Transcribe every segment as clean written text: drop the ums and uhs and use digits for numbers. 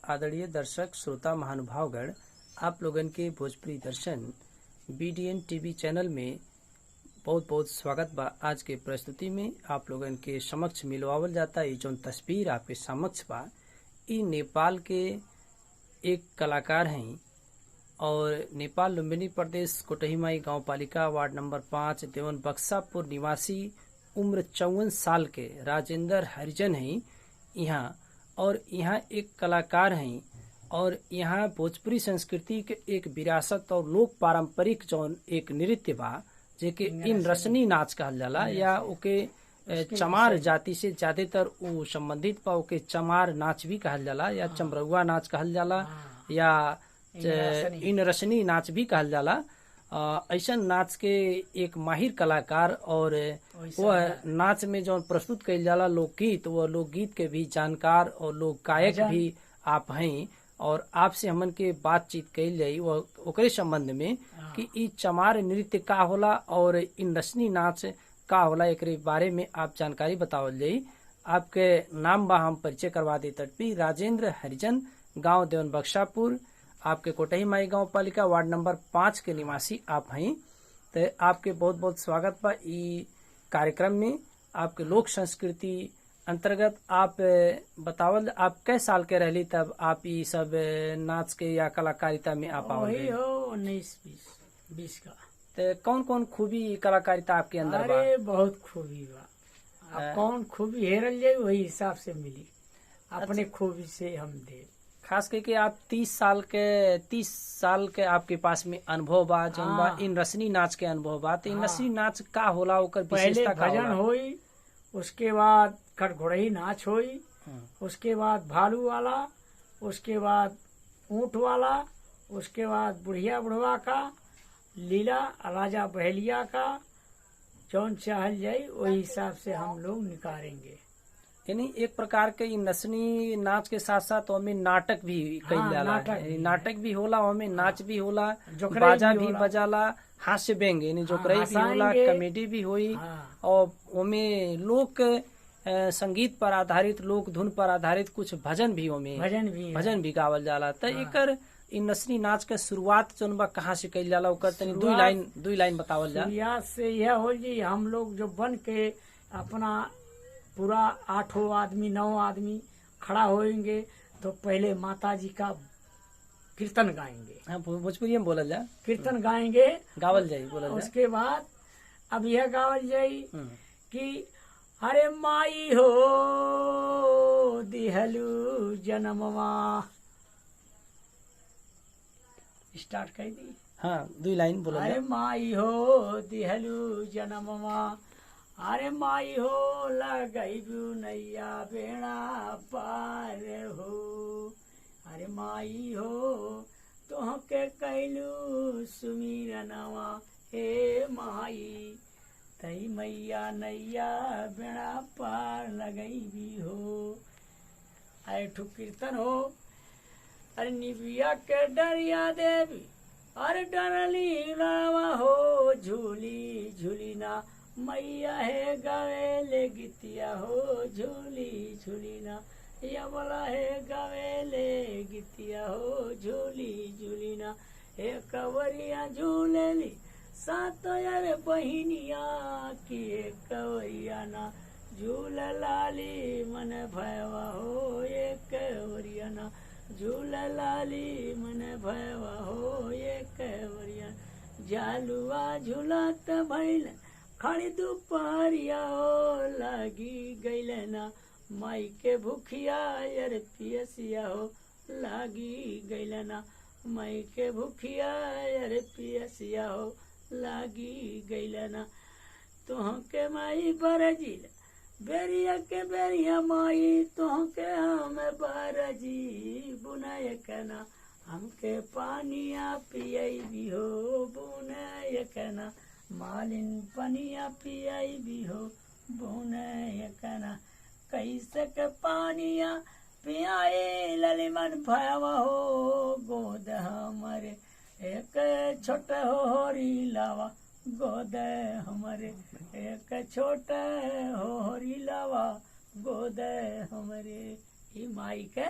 आदरणीय दर्शक श्रोता महानुभावगण, आप लोगन के भोजपुरी दर्शन बीडीएन टीवी चैनल में बहुत बहुत स्वागत बा। आज के प्रस्तुति में आप लोगन के समक्ष मिलवावल जाता ये जौन तस्वीर आपके समक्ष बा, ई नेपाल के एक कलाकार हैं और नेपाल लुम्बिनी प्रदेश कोटहीमाई गांव पालिका वार्ड नंबर 5 देवन बक्सापुर निवासी उम्र 54 साल के राजेंद्र हरिजन हैं यहाँ। और यहाँ एक कलाकार हैं और यहाँ भोजपुरी संस्कृति के एक विरासत और लोक पारंपरिक जौन एक नृत्य बा जेके इन रसनी नाच कहल जाला या ओके चमार जाति से ज्यादातर उ संबंधित बा, ओके चमार नाच भी कहल जाला या चमरौआ नाच कहल जाला या इन रसनी नाच भी कहल जाला। ऐसा नाच के एक माहिर कलाकार और वह नाच में जो प्रस्तुत कइल जाला लोकगीत, वह लोकगीत के भी जानकार और लोक गायक भी आप हैं और आपसे हमन के बातचीत कइल जाई वह ओकरे संबंध में कि ई चमार नृत्य का होला और इन रसनी नाच का होला, एकरे बारे में आप जानकारी बतावल जाई। आपके नाम बा हम परिचय करवा दे तटपी राजेंद्र हरिजन, गांव देवन बक्सापुर, आपके कोटही माई गांव पालिका वार्ड नंबर 5 के निवासी आप हैं। तो आपके बहुत बहुत स्वागत बा ई कार्यक्रम में। आपके लोक संस्कृति अंतर्गत आप बतावल आप कै साल के रहली तब आप ई सब नाच के या कलाकारिता में आप आवल? वही हो 19 20 20 का। तो कौन कौन खूबी कलाकारिता आपके अंदर बा? अरे बहुत खूबी बा, अब कौन खूबी हेरल जाए वही हिसाब से मिली, अपने खूबी से हम दे। खास करके आप 30 साल के आपके पास में अनुभव बा जौन बा इन रसनी नाच के अनुभव बा। तो इन रसनी नाच का होला, ओकर विशेषता का भजन होला? होई, उसके बाद कटघोड़ई नाच होई, उसके बाद भालू वाला, उसके बाद ऊंट वाला, उसके बाद बुढ़िया बुढ़वा का लीला, राजा बहेलिया का, जौन चाहल जाए वही हिसाब से हम लोग निकालेंगे। यानी एक प्रकार के इन रसनी नाच के साथ साथ ओमे नाटक भी कइल जाला। नाटक भी होला, ओमे नाच भी होला, बाजा भी बजाला, हास्य व्यंग यानी जोकरई भी होला, कॉमेडी भी होई और ओमे लोक संगीत पर आधारित, लोक धुन पर आधारित कुछ भजन भी ओमे भजन भी गावल जाला। तो एकर इन रसनी नाच के शुरुआत जौन बा कहाँ से कइल जाला, ओकर तनी दुई लाइन बतावल जा। शुरुआत से यह हो जी, हम लोग जो बन के अपना पूरा 8 आदमी 9 आदमी खड़ा होएंगे तो पहले माता जी का कीर्तन गाएंगे। हाँ, भोजपुरी में बोलल जा, कीर्तन गाएंगे, गावल जाई, बोलल जा। उसके बाद अब यह गावल जाई कि अरे माई हो दिहलू जन्मवा, स्टार्ट कर दी। हाँ, 2 लाइन बोलल जा। अरे माई हो दिहलू जन्मवा, अरे माई हो लगैबू नैया बेड़ा पार हो, अरे माई हो तोहके कैलू सुमिरनवा हे माई, तई मैया नैया बेड़ा पार लगैबी हो। अरे ठू कीर्तन हो। अरे निबिया के डरिया देवी, अरे डरली नावा हो, झूली झूली ना मैया है गावेले गीतिया हो, झूली झूली ना या बोला है गावेले गीतिया हो, झूली झूली ना हे कवरिया झूलेली सात यार बहिनिया की कवरिया ना झूल लाली मन भयवा हो, ये कवरिया ना झूल लाली मन भयवा हो, ये कवरिया जालुआ झूलत भैल खड़ी दुपहरिया हो, लागी गइल ना माई के भूखिया यार पियसिया हो, लागी गइल ना माई के भूखिया यार पियसिया हो, लागी गइल ना तोहके माई बरजिल बेरिया के बेरिया माई, तोहके हम बरजी बुनाय कना हमके पानिया पियबी हो, बुनाय कना मालिन पनिया पियाई हो, बुनय कना कैसे के पानिया पियाए ललिमन भयवा हो, गोद हमारे एक छोट हो होरी लावा, गोद हमारे एक छोट हो होरी लावा, गोद हमारे। ई माई के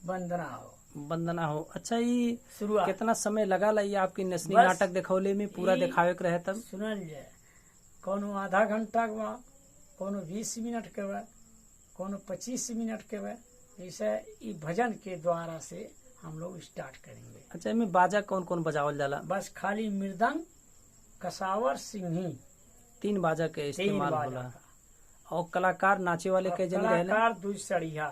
वंदना हो, वंदना हो। अच्छा, ये शुरुआत कितना समय लगा ला ये आपकी नसनी बस नाटक देखौले में पूरा ई दिखावे के रहे तब? सुनल जाए, कोनो आधा घंटा के बा, कोनो 20 मिनट के बा, कोनो 25 मिनट के बा। जैसे ई भजन के द्वारा से हम लोग स्टार्ट करेंगे। अच्छा, इसमें बाजा कौन कौन बजावल जाला? बस खाली मृदंग, कसावर, सिंही, 3 बाजा के 3 इस्तेमाल बाजा होला। का। और कलाकार नाचे वाले और के जन रहेला? कलाकार 2 सड़िया,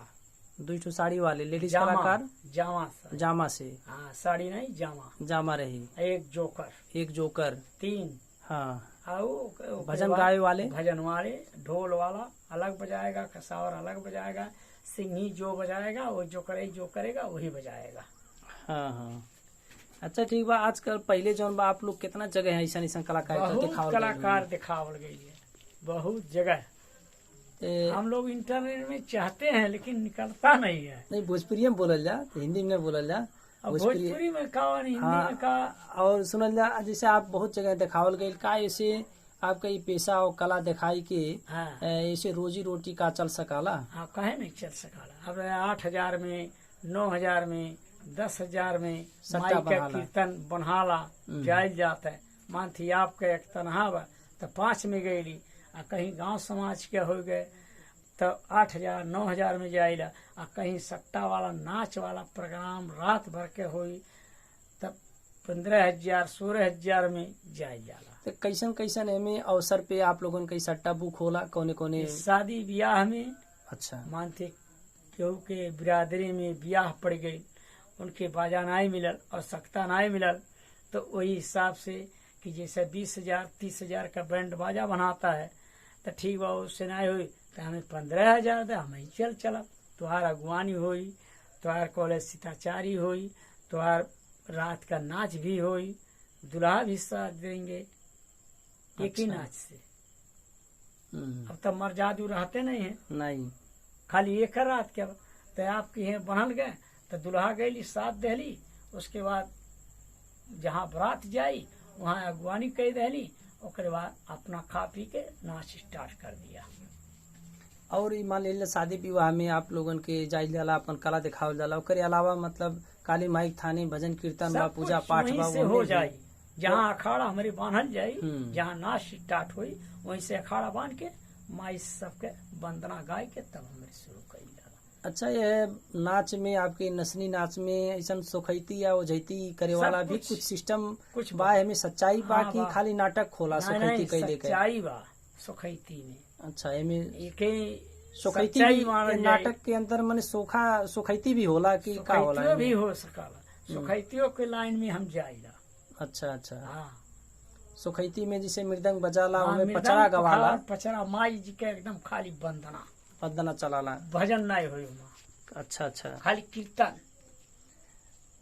2 ठो साड़ी वाले लेडीज जामा, कलाकार, जामा साड़ी। जामा से, हाँ, साड़ी नहीं, जामा, जामा रही, एक जोकर, एक जोकर, 3। हाँ, और भजन गाए वाले, भजन वाले, ढोल वाला अलग बजाएगा, कसावर अलग बजाएगा, सिंही जो बजाएगा वो जो करे जो करेगा वही बजाएगा। हाँ हाँ। अच्छा ठीक बा। आजकल पहले जौन बा आप लोग कितना जगह है ऐसा ऐसा कलाकार बहुत दिखावल गइल कलाकार दिखावल गई है, बहुत जगह। हम लोग इंटरनेट में चाहते हैं लेकिन निकलता नहीं है। नहीं, भोजपुरी में बोलल जा, हिंदी में बोलल जा। भोजपुरी में का और हिंदी हाँ, में का। और सुनल जा, जैसे आप बहुत जगह दिखावल गइल, का ऐसे आपका ये पेशा और कला दिखाई के हाँ, ऐसे रोजी रोटी का चल सकाला? हाँ, कहे नहीं चल सकाला। अब 8,000 में, 9,000 में, 10,000 में सट्टा माई का बनाला। कीर्तन बनाला जायल जाता है। मानती आपके एक तनहा बा तो 5 में गईली, आ कहीं गांव समाज के हो गए तो 8,000 9,000 में जाइला, आ कहीं सट्टा वाला नाच वाला प्रोग्राम रात भर के होई तब 15,000 16,000 में जायल जाला। तो कैसन कैसन एमे अवसर पे आप लोगन के सट्टा बुक होला कोने कोने? शादी ब्याह में। अच्छा, मानते केहू के बिरादरी में ब्याह पड़ गई, उनके बाजा नहीं मिलल और सख्ता नहीं मिलल, तो वही हिसाब से कि जैसे 20,000 30,000 का बैंड बाजा बनाता है तो ठीक बा, उससे नहीं हुई तो हमें 15,000 दे, हम ही चल चला। तुहार अगुवानी हुई, तुहार कॉलेज सीताचारी हुई, तुहार रात का नाच भी हुई, दुल्हा भी साथ देंगे एक ही नाच से। अब तो मर्जादू रहते नहीं है, नहीं, खाली एक रात के तो आपके यहाँ बनल गए तो दुल्हा गईली साथ दहली, उसके बाद जहाँ बारात जाई वहाँ अगुवानी कह दहली, ओकरे बाद अपना खा पी के नाच स्टार्ट कर दिया। और ये मान लीजिए शादी विवाह में आप लोगन के जाइल जाला, अपन कला दिखावल जाला, ओकरे अलावा मतलब काली माई थाने भजन कीर्तन बा, पूजा पाठ बा, से हो जाई। जहाँ अखाड़ा हमारे बांधल जाई, जहाँ नाच स्टार्ट हुई वहीं से अखाड़ा बांध के माई सबके वंदना गाय के तब हमारे शुरू कई जाला। अच्छा, यह नाच में आपके नसनी नाच में ऐसा सोखैती या ओझैती करे वाला भी कुछ सिस्टम कुछ बा? हमें सच्चाई बा कि खाली नाटक खोला सोखैती कह दे? सच्चाई बा सोखैती में। अच्छा, एमे एके सोखैती भी नाटक के अंदर माने सोखा सोखैती भी होला कि का होला? भी हो सकाला, सोखैतियों के लाइन में हम जाइला। अच्छा अच्छा, हाँ, सोखैती में जैसे मृदंग बजाला, उनमें पचरा गवाला, पचरा माई जी के एकदम खाली वंदना वंदना चलाला, भजन नहीं होई। अच्छा अच्छा, खाली कीर्तन।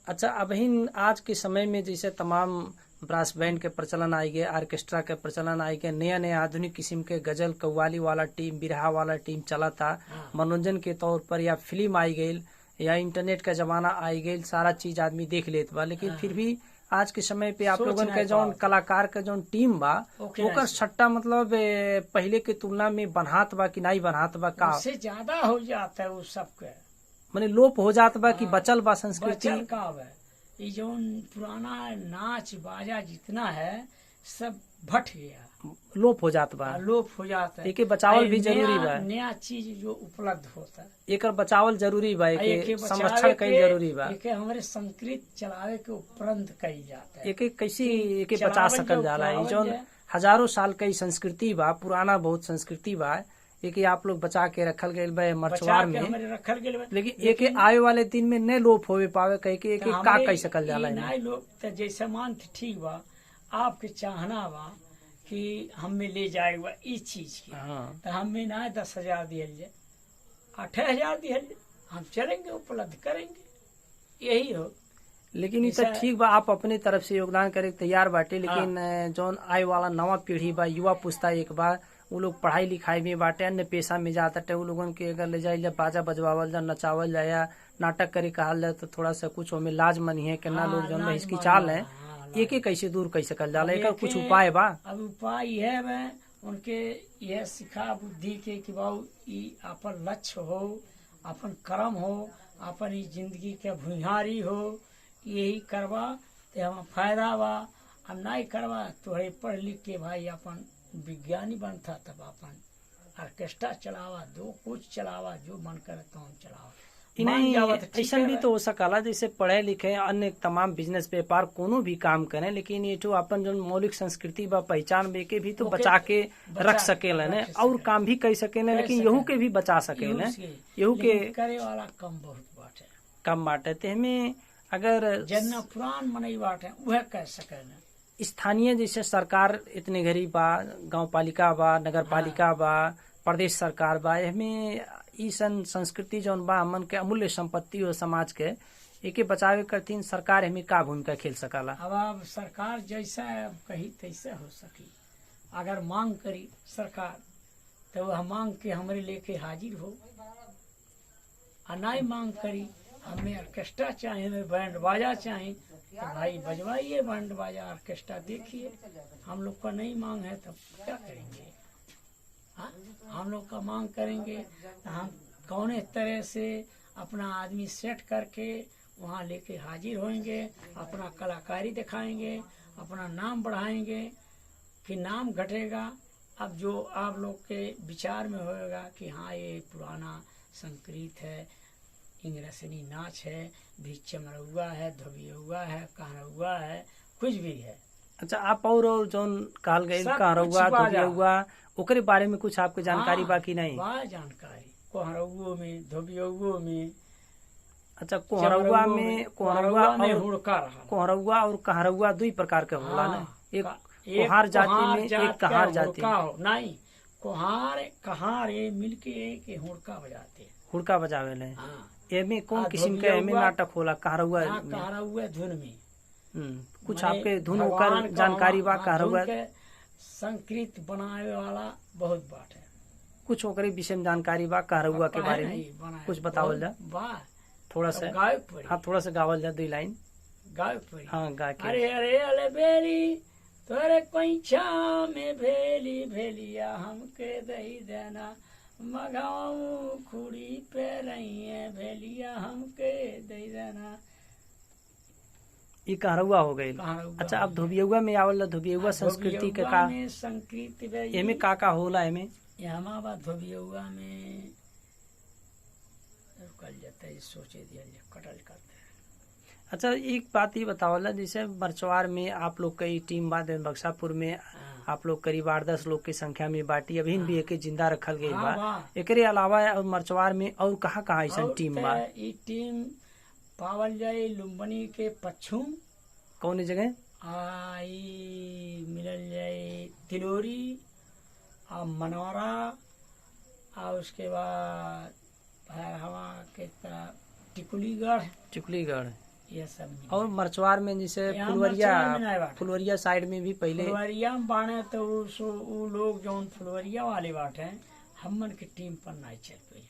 अच्छा, अबहिन आज के समय में जैसे तमाम ब्रास बैंड के प्रचलन आई गए, ऑर्केस्ट्रा के प्रचलन आई गए, नया नया आधुनिक किस्म के गजल कव्वाली वाला टीम, बिरहा वाला टीम चला था मनोरंजन के तौर पर, या फिल्म आई गई या इंटरनेट का जमाना आई गई, सारा चीज आदमी देख लेत बा। लेकिन फिर भी आज के समय पे आप लोगन के जौन कलाकार के जौन टीम बा ओकर सट्टा मतलब पहले के तुलना में बनात बा कि नहीं बनात बा? का उससे ज्यादा हो जाता है वो सबके, माने लोप हो जात बा कि बचल बा संस्कृति? बचल का बा, ये जौन पुराना नाच बाजा जितना है सब भट गया, लोप हो जात बा, लोप हो जाता है। एके बचावल भी जरूरी बा, नया चीज जो उपलब्ध होता है एकर बचावल जरूरी बा, एके संरक्षण कईल जरूरी बा, एके हमारे संस्कृत चलावे के उपरंत कईल जाता है, एके कैसे एके बचा सकल जाला। ई जौन हजारों साल के संस्कृति बा, पुराना बहुत संस्कृति बा, एके आप लोग बचा के रखल गइल बा मरचवार में रखल गइल बा, लेकिन एके आए वाले दिन में न लोप होवे पावे, कह के एके का कह सकल जाला? नहीं लोप त जैसे मान ठीक बा, आपके चाहना बा कि हमें ले जाएगा इस चीज की, हाँ। तो हमें ना 10,000 दियल जाए, 8,000 दियल जाए, हम चलेंगे उपलब्ध करेंगे, यही हो। लेकिन ये तो ठीक बा, आप अपने तरफ से योगदान करे तैयार बाटे, लेकिन जौन आए वाला नवा पीढ़ी बा, युवा पुस्ता एक बार वो लोग पढ़ाई लिखाई में बाटे, अन्य पेशा में जाता टे, वो लोगन के अगर ले जाए जा बाजा बजवावल जा, नचावल जाए या नाटक करे कहल जाए तो थोड़ा सा कुछ ओमे लाज मनी है कि ना लोग जौन हिचकिचाल है, एक कैसे दूर कर सकल जाला? एक कुछ उपाय बा? अब उपाय यह है उनके यह सिखा बुद्धि के कि बाबू ई अपन लक्ष्य हो, अपन कर्म हो, अपनी जिंदगी के भुइहारी हो, यही करवा तो हम फायदा बा। अब नहीं करवा तो पढ़ लिख के भाई अपन विज्ञानी बनता, तब अपन ऑर्केस्ट्रा चलावा, दो कुछ चलावा, जो मन करे तो हम चलावा। नहीं ऐसा भी तो हो सकला जैसे पढ़े लिखे अन्य तमाम बिजनेस व्यापार कोनो भी काम करें, लेकिन ये तो अपन जो मौलिक संस्कृति बा पहचान बे के भी तो बचा के रख सकेलन और काम भी कर सकेलन, लेकिन यहू के भी बचा सकेलन। यहू के करे वाला कम बहुत बाटे, कम बाटे। ते हमें अगर जना पुरान मनई बाटे वह कह सकेलन। स्थानीय जैसे सरकार इतने घरी बा, गाँव पालिका बा, नगर पालिका बा, प्रदेश सरकार बा, हमें ई सन संस्कृति जौन बा हमन के अमूल्य संपत्ति हो समाज के, एके बचावे करतीन सरकार हमें का भूमिका खेल सकला? अब सरकार जैसा कही तैसे हो सकी। अगर मांग करी सरकार तो वह मांग के हमरे लेके हाजिर हो, और नहीं मांग करी हमें ऑर्केस्ट्रा चाहिए, हमें बैंड बाजा चाहिए, तो भाई बजवाइए बैंड बाजा ऑर्केस्ट्रा देखिए। हम लोग का नहीं मांग है तब क्या करेंगे? हाँ, हम लोग का मांग करेंगे तो हम कौने तरह से अपना आदमी सेट करके वहाँ लेके हाजिर होंगे, अपना कलाकारी दिखाएंगे, अपना नाम बढ़ाएंगे कि नाम घटेगा। अब जो आप लोग के विचार में होएगा कि हाँ ये पुराना संस्कृत है, इंग्रसनी नाच है, भी चमरुआ है, धोबियुआ है, कहरुआ है, कुछ भी है। अच्छा, आप और जोन कहल गए कहरुआ धोबियुआ ओकरे बारे में कुछ आपके जानकारी बा कि नहीं? बा जानकारी, कोहरुओ में धोबियुओ में। अच्छा, कोहरुआ में कोहरुआ में हुड़का रहा, कोहरुआ और कहरुआ दुई प्रकार के होला ना? एक कोहार जाति में, एक कहार जाति में। नहीं, कोहार कहार ये मिलके एक हुड़का बजाते हैं, हुड़का बजावेले। एमे कौन किस्म के एमे नाटक होला कहरुआ? कहरुआ धुन में कुछ आपके धुन ओकर जानकारी बा? कहरुआ संस्कृत बनावे वाला बहुत बात है, कुछ ओकरे विषय में जानकारी बा कहरुआ के बारे में? कुछ बतावल जा बा थोड़ा सा? हाँ, थोड़ा सा गावल जा, दो लाइन गाय पड़ी। हाँ, गा के। अरे अरे अले बेली तोरे पैछा में भेली भेलिया हमके दही देना, मगाऊ खुड़ी पे रही है भेलिया हमके दही देना। ये कहरुआ हो गई। अच्छा, अब धोबियुआ में आवल, धोबियुआ संस्कृति के का संस्कृति एमे का का होला एमे? यहाँ धोबियुआ में रुकल जाता है, सोचे दिया कटल करते हैं। अच्छा, एक बात ये बतावला, जैसे मरचवार में आप लोग कई टीम बाद बक्सापुर में आप लोग करीब 8-10 लोग की संख्या में बाटी अभी भी एक जिंदा रखल गई बा, एकरे अलावा और मरचवार में और कहाँ कहाँ ऐसा टीम बा? ई टीम पावल जाए लुम्बनी के पच्छुम। कौन जगह? आई मिलल जाए तिलोरी आ मनोरा, आ उसके बाद हवा के तरफ टिकुलीगढ़, टिकुलीगढ़ ये सब। और मरचवार में जैसे फुलवरिया, फुलवरिया साइड में भी पहले फुलवरिया में बाने तो वो लोग जो फुलवरिया वाले बाटे हमन की टीम पर नहीं चल पई,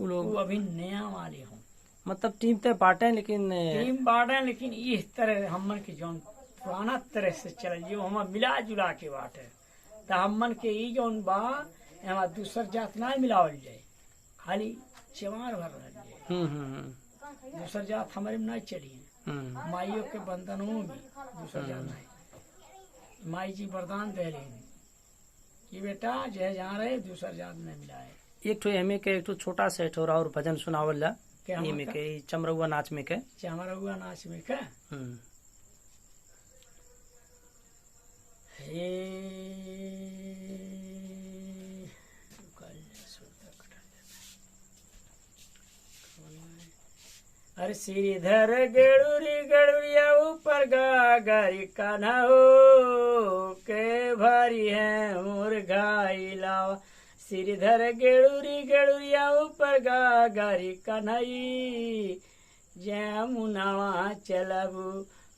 वो लोग अभी नया वाले हों, मतलब टीम तो बांटे लेकिन टीम बांटे लेकिन इस तरह हमन के जौन पुराना तरह से चल जो हम मिला जुला के बाटे, तो हमन के ई जौन बा हमारा दूसर जात ना मिलावल जाए, खाली चमार भर रह जाए, दूसर जात हमारे में नहीं चली। माइयों के बंधनों में दूसर जात नहीं, माई जी वरदान दे रही कि बेटा जय जहाँ रहे दूसर जात नहीं मिलाए। एक ठो हमें के एक ठो छोटा सा ठो और भजन सुनावल जा में के चमरुआ नाच में के, चमरुआ नाच में के हे अरे श्रीधर गेड़ुरी गेड़ुरिया ऊपर गागरी कान्हा हो के भारी है मोर गाइला, श्रीधर गेड़ुरी गेड़ुरिया ऊपर गागरी कन्हई जामुनावा चलबू,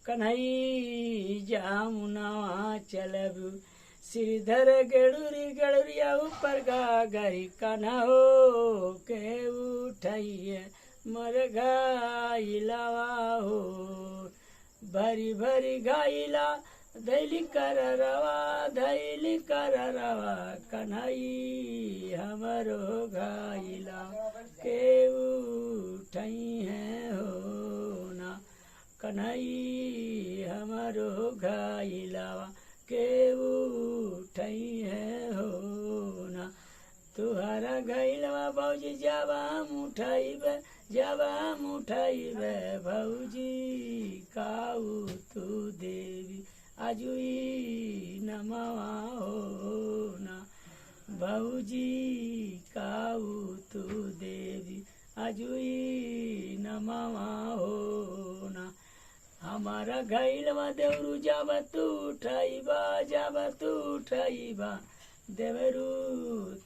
कन्हई जामुनावा चलबू, श्रीधर गेड़ुरी गेड़ुरिया ऊपर गागरी कान्हा हो के उठाइए मर गाइलावा हो, भरी भरी गाइला धैली कर रवा, धैली कर रवा, कन्हई हमरो घाइला के उठई है हो ना। कन्हई हमरो घाइलावा के उठई है हो ना। तुहरा घाइलवा भौजी जब हम उठैबे, जब हम उठैबे भौजी काऊ तू देवी आजुई नमवा हो ना। भौजी काऊ तू देवी आजुई नमवा हो ना। हमारा घाइलवा देवरू जब तू उठैबा, जब तू उठैबा देवरू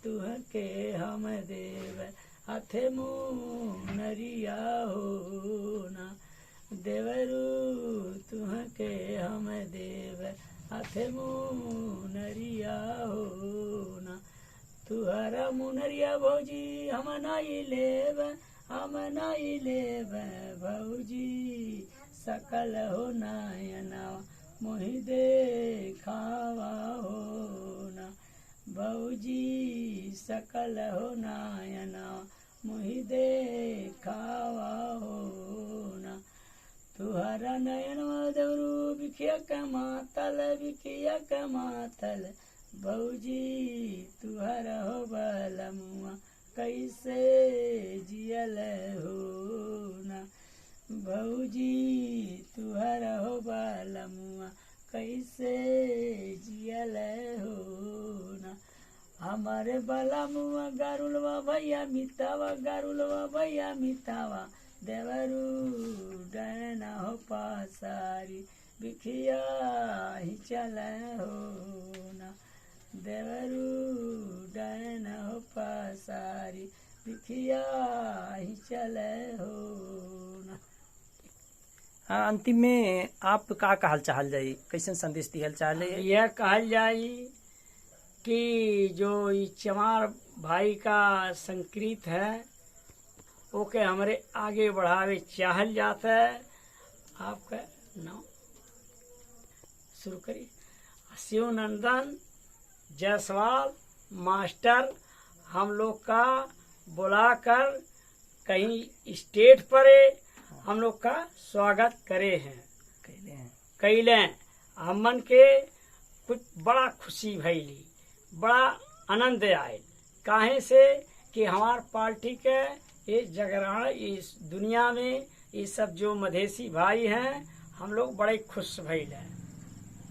तुहके हम देव हाथे मुनरिया हो ना। देवरू तुहके हम देव हाथे मुनरिया हो ना। तुहरा मुनरिया भौजी हम नाई लेब, हम नाई लेब भौजी सकल हो नयना मोहि देखावा हो ना। भौजी सकल हो नयना मोहि देखावा हो ना। तुहरा नयन देवरू बिखिया कमातल, बिखिया कमातल भौजी तुहरा हो बलमुआ कैसे जियल हो ना। भौजी तुहरा हो बलमुआ कैसे जियल हो ना। हमारे बलमुआ गारुलवा भैया मितावा, गारुलवा भैया मितावा देवरू डैना हो पासारी बिखिया ही चल हो ना। देवरू डैना हो पासारी बिखिया ही चल हो ना। हाँ, अंतिम में आप का कहल चाहल जाई, कैसन संदेश दिहल चाहल जाई? यह कहल जाई कि जो ये चमार भाई का संकृत है ओके हमारे आगे बढ़ावे चाहल जाता है। आपका नाम शुरू करिए। शिवनंदन जायसवाल मास्टर हम लोग का बुलाकर कहीं स्टेट पर हम लोग का स्वागत करे हैं, कैले हमन के कुछ बड़ा खुशी भैली, बड़ा आनंद आयल। काहे से कि हमार पार्टी के ये जगरण इस दुनिया में ये सब जो मधेसी भाई हैं हम लोग बड़े खुश भइल हैं।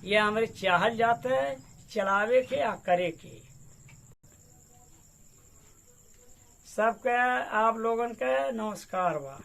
ये हमारे चाहल जाता है चलावे के या करे के। सबके आप लोगन के नमस्कार बा।